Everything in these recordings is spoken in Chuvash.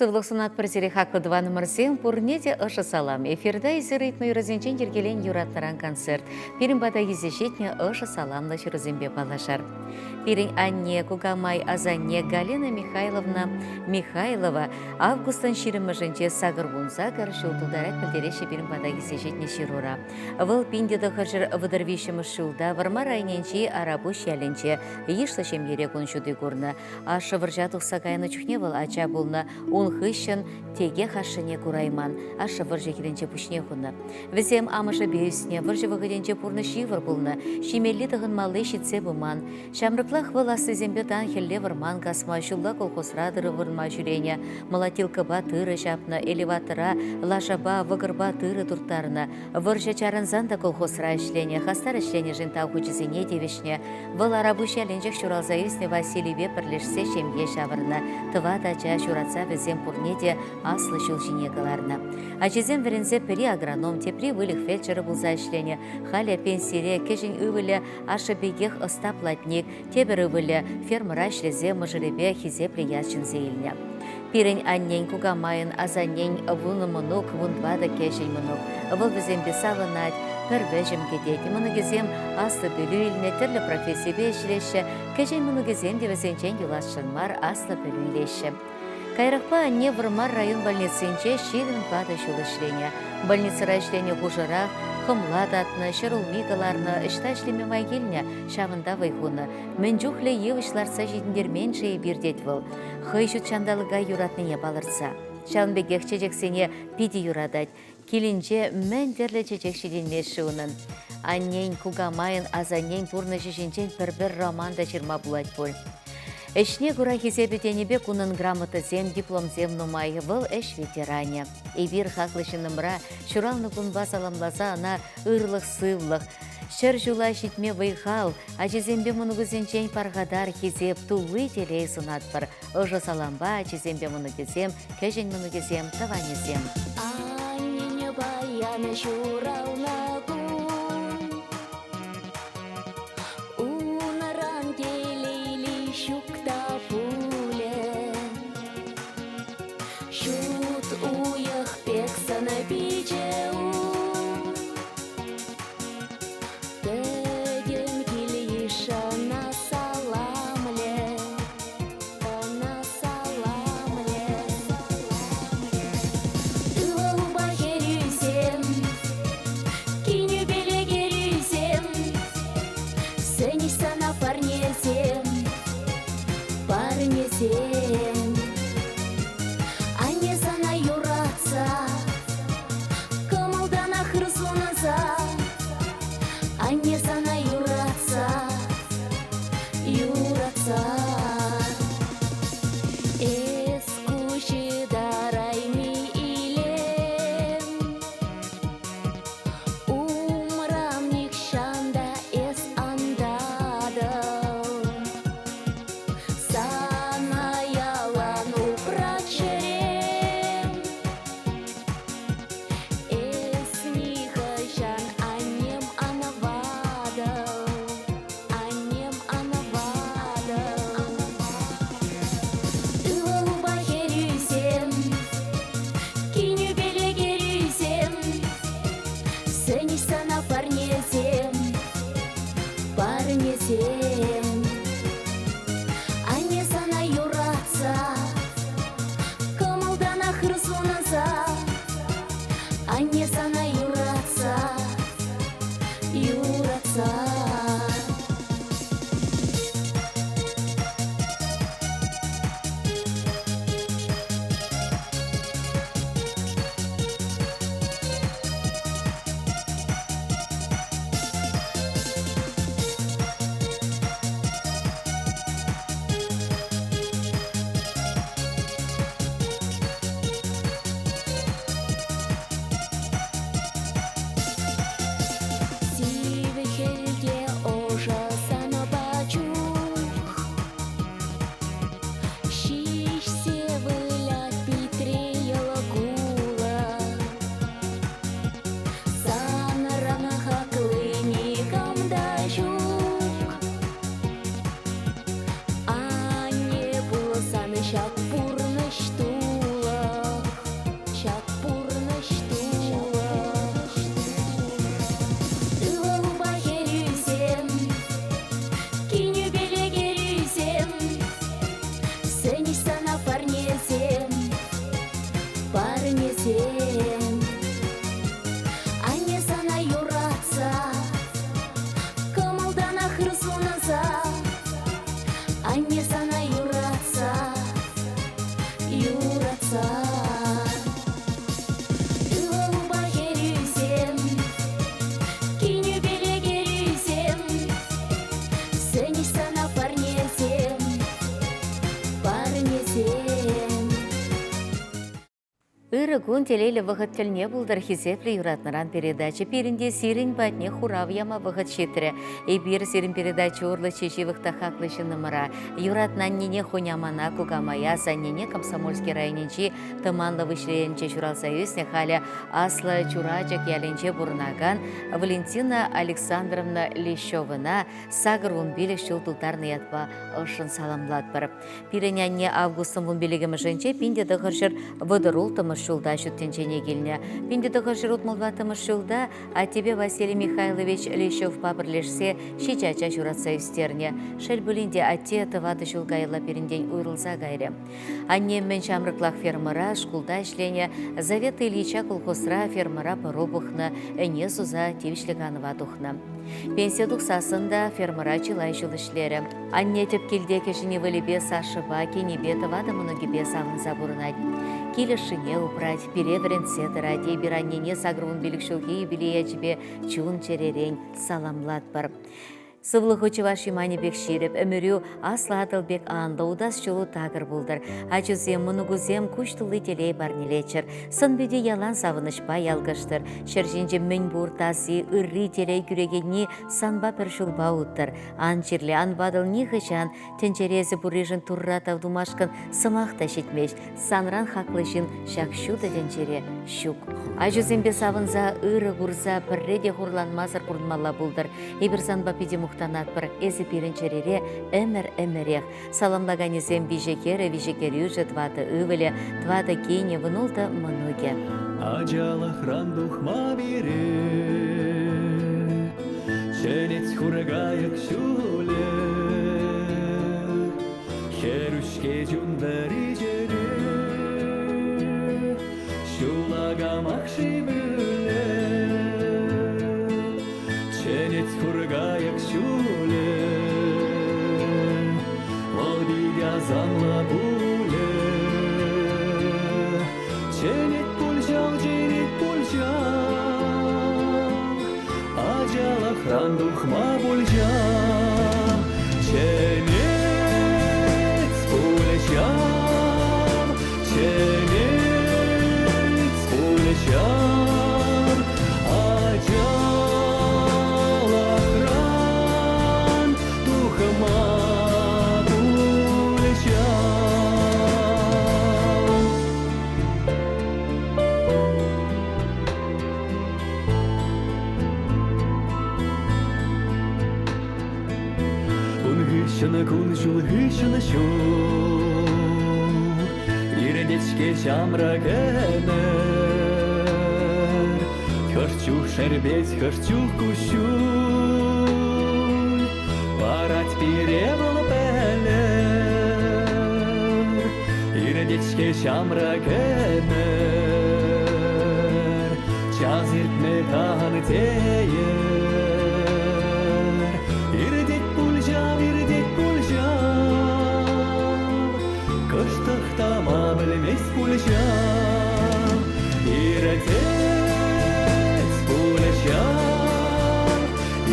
Сывлӑх сунатпӑр сире хаклӑ тӑванӑмӑрсем, пурне те ӑшӑ салам. Эфирта эсир ыйтнӑ юрӑсенчен йӗркелен юратнӑран концерт. Пирӗн пата килсе ҫитнӗ ӑшӑ саламлӑ ҫырусемпе паллашар. Пирӗн анне, кукамай, асанне Галина Михайловна Михайлова августӑн ҫирӗммӗшӗнче 88 ҫул тултарать пӗлтереҫҫӗ пирӗн пата килсе ҫитнӗ ҫырура. Вӑл 1933 ҫулта Вӑрмар районӗнчи Арапуҫ ялӗнче йышлӑ ҫемьере кун ҫути курнӑ. Ашшӗ вӑрҫа тухса кайнӑ чухне вӑл ача пулнӑ, ун хыҫҫӑн текех ашшӗне курайман, ашшӗ вӑрҫӑ хирӗнче пуҫне хунӑ. Вӗсем амӑшӗпе ӳснӗ, вӑрҫӑ вӑхӑтӗнче пурнӑҫ йывӑр пулнӑ, ҫимелли-тӑхӑнмалли ҫитсе пыман. Ҫамрӑклах вӑл аслисемпе тан хӗлле вӑрман касма, ҫулла колхозра тырӑ вырма ҫӳренӗ, молотилкӑпа тырӑ ҫапнӑ, элеватора лашапа, вӑкӑрпа тырӑ турттарнӑ. Вӑрҫӑ чарӑнсан та колхозра ӗҫленӗ, хастар ӗҫленӗшӗн тав хучӗсене тивӗҫнӗ. Вӑл Арапуҫ ялӗнчех ҫуралса ӳснӗ Василийпе пӗрлешсе ҫемье ҫавӑрнӑ. Тӑват ача ҫуратса вӗсем пурне те аслӑ ҫул ҫине кӑларнӑ. Ачисем вӗренсе пӗри агроном, тепри выльӑх фельдшерӗ пулса ӗҫленӗ. Халӗ пенсире кӗҫӗн ывӑлӗ ашшӗ пекех ӑста платник, Тепӗр ывӑлӗ фермӑра ӗҫлесе мӑшӑрӗпе хисеплӗ ят ҫӗнсе илнӗ. Пирӗн аннен, кукамайӑн, асаннен вунӑ мӑнук, вунтӑватӑ кӗҫӗн мӑнук. Вӑл вӗсемпе савӑнать, пӗр вӗҫӗм кӗтет. Мӑнукӗсем аслӑ пӗлӳ илнӗ, тӗрлӗ профессипе ӗҫлеҫҫӗ. Кӗҫӗн мӑнукӗсем те вӗсенчен юласшӑн мар, аслӑ пӗлӳ илеҫҫӗ. Каярахпа анне Вӑрмар район больницинче 24 ҫул ӗҫленӗ. Больницӑра ӗҫленӗ хушӑрах хӑмла татнӑ, ҫӗрулми кӑларнӑ, ӑҫта ӗҫлеме май килнӗ, ҫавӑнта вӑй хунӑ. Мӗн чухлӗ йывӑҫ лартса ҫитӗнтермен-ши эпир, тет вӑл, хӑй ҫут ҫанталӑка юратнине палӑртса. Ҫавӑн пекех чечексене питӗ юратать. Килӗнче мӗн тӗрлӗ чечек ҫитӗнмест-ши унӑн? Аннен, кукамайӑн, асаннен пурнӑҫӗ ҫинчен пӗр-пӗр роман та ҫырма пулать пуль. Ӗҫне кура хисепӗ тенӗ пек унӑн грамотӑсем, дипломсем нумай. Вӑл ӗҫ ветеранӗ. Эпир хаклӑ ҫыннӑмра ҫуралнӑ кунпа саламласа ӑна ырлӑх-сывлӑх, ҫӗр ҫула ҫитме вӑй-хал, ачисемпе мӑнукӗсенчен пархатар, хисеп, тулли телей сунатпӑр. Ӑшӑ салампа ачисемпе мӑнукӗсем кӗҫӗн мӑнукӗсем, тӑванӗсем. Аннене паян ҫуралнӑ кун, унран телейли ҫук та пулӗ. Ҫут уйӑх пек сӑнӗ-пичӗ ун, пӗтӗм кил-йыш ӑна саламлӗ. Ӑна саламлӗ. Ывӑлупа хӗрӳсем, кинӳпеле кӗрӳсем, сӗнӗҫ сана парнесем, парнесем. Анне сана. юратса. Ывӑлупа хӗрӳсем, кинӳпеле кӗрӳсем, сӗнӗҫ сана парнесем, парнесем. Ырӑ кун телейлӗ вӑхӑт тӗлне пултӑр хисеплӗ юратнӑран передача пирӗн те сирӗн патне хурав яма вӑхӑт ҫитрӗ. Эпир сирӗн передача урлӑ чи ҫывӑх та хаклӑ ҫыннӑмӑра, юратнӑ аннене хунямана, кукамая, асаннене Комсомольски районӗнчи Тӑманлӑ Выҫлейӗнче ҫуралса ӳснӗ, халӗ Аслӑ Чурачӑк ялӗнче пурӑнакан Валентина Александровна Лещевӑна 85 ҫул тултарнӑ ятпа ӑшшӑн саламлатпӑр. Пирӗн анне августӑн вунпиллӗкмӗшӗнче 1936 ҫулта ҫут тӗнчене килнӗ. 1964 ҫулта аттепе Василий Михайлович Лещевпа пӗрлешсе ҫич ача ҫуратса ӳстернӗ. Шел пулин те атте тӑватӑ ҫул каялла пирӗнтен уйрӑлса кайрӗ. Анне мӗн ҫамрӑклах фермӑра, шкулта ӗҫленӗ, Завета Ильича колхозра фермӑра пӑру пӑхнӑ, ӗне суса тивӗҫлӗ канӑва тухнӑ. Пенсие тухсассӑн та фермӑра чылай ҫул ӗҫлерӗ. Анне тӗп килте кӗҫӗн ывӑлӗпе Сашӑпа, кинӗпе, тӑватӑ мӑнукӗпе савӑнса пурӑнать. Кил ӑшшине упрать, пире вӗрентсе тӑрать. Эпир аннене 85 ҫулхи юбилей ячӗпе чун-чӗререн саламлатпӑр. Сывлӑху чӑваш юманӗ пек ҫирӗп, ӗмӗрӳ Аслӑ Атӑл пек анлӑ, утас ҫулу такӑр пултӑр. Ачусем, мӑнукусем куҫ тулли телей парнелеччӗр. Сӑн-пите ялан савӑнӑҫпа ялкӑштӑр. Ҫӗр ҫинче мӗн пур таси, ырри, телей кӳрекенни санпа пӗр ҫулпа уттӑр. Ан чирле, ан ватӑл нихӑҫан. Тӗнчере эсӗ пурришӗн Турра тав тумашкӑн сӑмах та ҫитмест. Санран хаклӑ ҫын ҫак ҫутӑ тӗнчере ҫук. Ачусемпе савӑнса, ырӑ курса пӗрре те хурланмасӑр пурӑнмалла пултӑр. Эпир санпа питӗ мухтанатпӑр. Эсӗ пирӗн чӗрере ӗмӗр-ӗмӗрех. Саламлаканӗсем виҫӗ хӗрӗ, виҫӗ кӗрӳшӗ, тӑватӑ ывӑлӗ, тӑватӑ кинӗ, вунултӑ мӑнукӗ. Ачалӑхран тухма пире чӗнет хуркайӑк ҫулӗ. Хӗрӳ-ҫке чун вӗри чӗре ҫулакамах-ши пӳле? Чӗнет хуркайӑк ҫулӗ, вӑл пит асамлӑ пулӗ. Чӗнет пуль ҫав, чӗнет пуль ҫав, ачалӑхран тухма пуль ҫав. Чӗнет пуль ҫав, чӗнет пуль ҫав, ачалӑхран тухма пуль ҫав. Ун хыҫҫӑн кун-ҫул хыҫҫӑн ҫул иртет-ҫке ҫамрӑк ӗмӗр. Хӑш чух шерпет, хӑш чух куҫҫуль парать пире вӑл пӗлӗр. Иртет-ҫке ҫамрӑк ӗмӗр, час иртме тан тейӗр. Иртет пуль ҫав, иртет пуль ҫав, кӑштах тама пӗлмест пуль ҫав. Иртет пуль ҫав,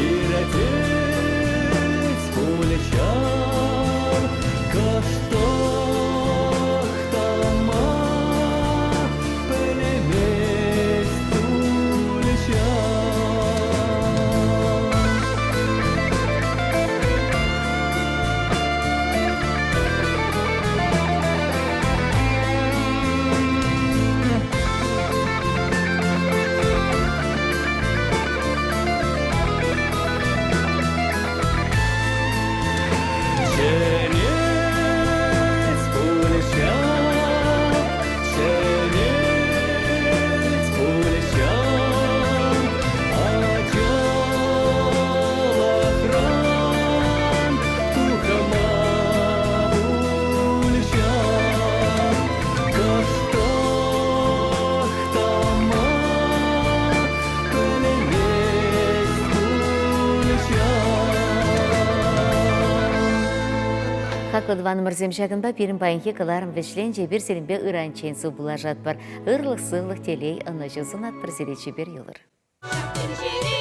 иртет пуль ҫав, кӑштах тама пӗлмест пуль ҫав. Хаклӑ тӑванӑмӑрсем, ҫакӑнпа пирӗн паянхи кӑларӑм вӗҫленчӗ. Эпир сирӗнпе ыранччен сывпуллашатпӑр. Ырлӑх, сывлӑх, телей, ӑнӑҫу сунатпӑр сире чипер юлӑр. Тӗнчере.